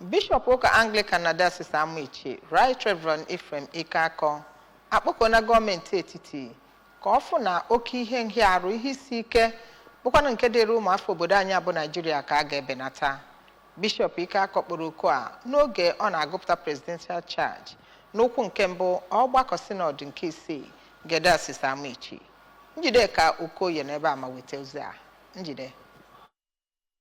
Bishọp ụka Anglican na Diocese Amuichi, Right Reverend Ephraim Ikeakọ, akpọkuona gọọmenti etiti ka ọ fụ na oke ihe nhịarụ, ihe isi ike bụkwanụ nke dịrị ụmụafọ obodo anyị abụ Naijiria ka a ga-ebenata. Bishọp Ikeakọ kpọrọ oku a n'oge ọ na-agụpụta presidential charge n'ụkwụ nke mbụ ọgbakọ synod nke isii nke Diocese Amuichi. Njideka Okoye n'ebe a ma weta ozi a. Njide.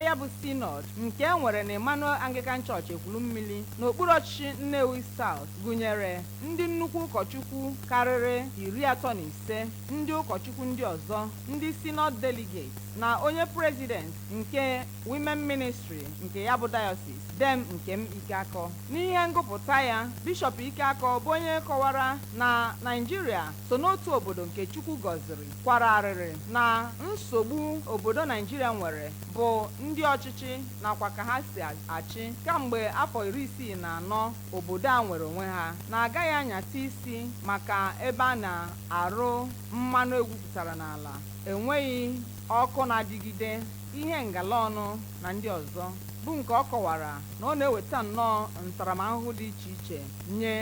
Ya bụ synod nke e nwere na Emmanuel Anglican Church, Ekwulummili, n'okpuru ọchịchị Nnewi South, gụnyere ndị nnukwu ụkọchukwu karịrị 35, ndị ụkọchukwu ndị ọzọ, ndị synod delegates na onye president nke Women Ministry nke ya bụ diocese, Dame Nkem Ikeakọ. N'ihe ngụpụta ya, Bishọp Ikeakọ, bụ onye kọwara na Naijiria so n'otu obodo nke Chukwu gọziri, kwara arịrị na nsogbu obodo Naijiria nwere bụ ndị ọchịchị nakwa ka ha si achị kamgbe afọ 64 obodo a nwere onwe ha, na-agaghị anyata isi maka ebe a na-arụ mmanụ egwupụtara n'ala, enweghị ọkụ na-adịgide, ihe ngala ọnụ na ndị ọzọ, bụ nke ọ kọwara na ọ na-eweta nnọọ ntaramahụhụ dị iche iche nye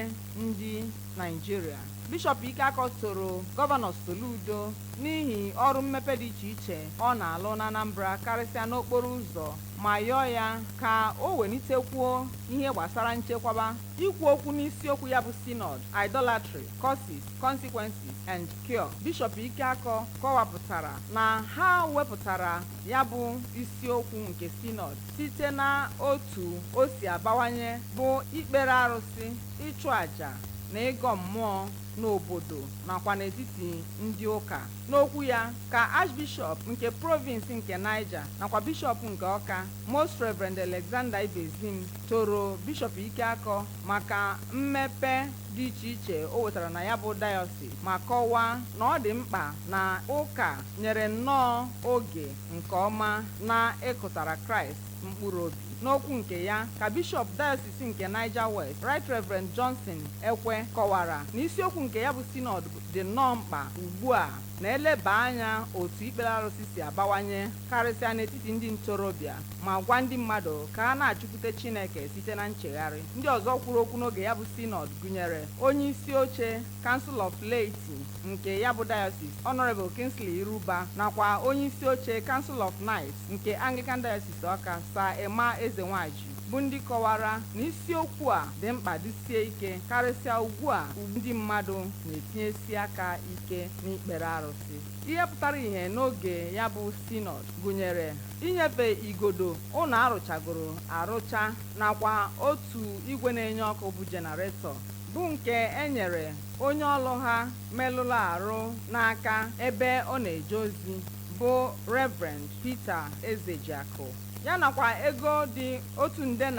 ndị Naijiria. Bishọp Ikeakọ toro Gọvanọ Soludo n'ihi ọrụ mmepe dị iche iche ọ na-alụ na Anambra, karịsịa n'okporo ụzọ, ma yọọ ya ka o welitekwuo ihe gbasara nchekwaba. Ikwu okwu n'isiokwu ya bụ synod, "Idolatry: Causes, Consequences and Cure," Bishọp Ikeakọ kọwapụtara na ha wepụtara ya bụ isiokwu nke synod site na otu o si abawanye bụ ikpere arụsị, ịchụ àjà na ịgọ mmụọ n'obodo nakwa n'etiti ndị ụka. N'okwu ya ka Archbishop nke Province nke Niger nakwa Bishọp nke Ọka, Most Reverend Alexander Ibezim, toro Bishọp Ikeakọ maka mmepe dị iche iche o wetara na ya bụ diocese, ma kọwaa na ọ dị mkpa na ụka nyere nnọọ oge nke ọma na ịkụtara Kraịst mkpụrụ obi. N'okwu nke ya ka Bishọp Diocese nke Niger West, Right Reverend Johnson Ekwe, kọwara na isiokwu nke ya bụ synod dị nnọọ mkpa ugbu a, na-eleba anya otu ikpere arụsị si abawanye, karịsịa n'etiti ndị ntorobịa, ma gwa ndị mmadụ ka ha na-achụkwute Chineke site na nchegharị. Ndị ọzọ kwuru okwu n'oge ya bụ synod gụnyere onye isi oche Council of Laity nke ya bụ diocese, Honorable Kingsley Iruba, nakwa onye isi oche Council of Knights nke Anglican Diocese Ọka, Sir Emma Ezenwaji, bụ ndị kọwara na isiokwu a dị mkpa dịsie ike, karịsịa ugbu a ndị mmadụ na-etinyesi aka ike n'ikpere arụsị. Ihe pụtara ìhè n'oge ya bụ synod gụnyere inyefe igodo ụlọ arụchagoro arụcha nakwa otu igwe na-enye ọkụ bụ generator, bụ nke e nyere onye ọlụ ha merụrụ arụ n'aka ebe ọ na-eje ozi, bụ Reverend Peter Ezejiakụ, ya nakwa ego dị ₦1 nde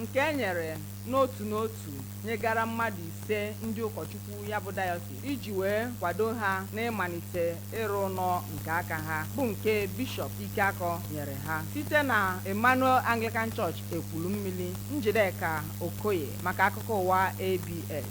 nke e nyere n'otu n'otu nyegara mmadụ ise ndị ụkọchukwu ya bụ diocese iji wee kwado ha n'ịmalite ịrụ ụlọ nke aka ha, bụ nke Bishọp Ikeakọ nyere ha. Site na Emmanuel Anglican Church, Ekwulummili, Njideka Okoye maka akụkọ ụwa ABS.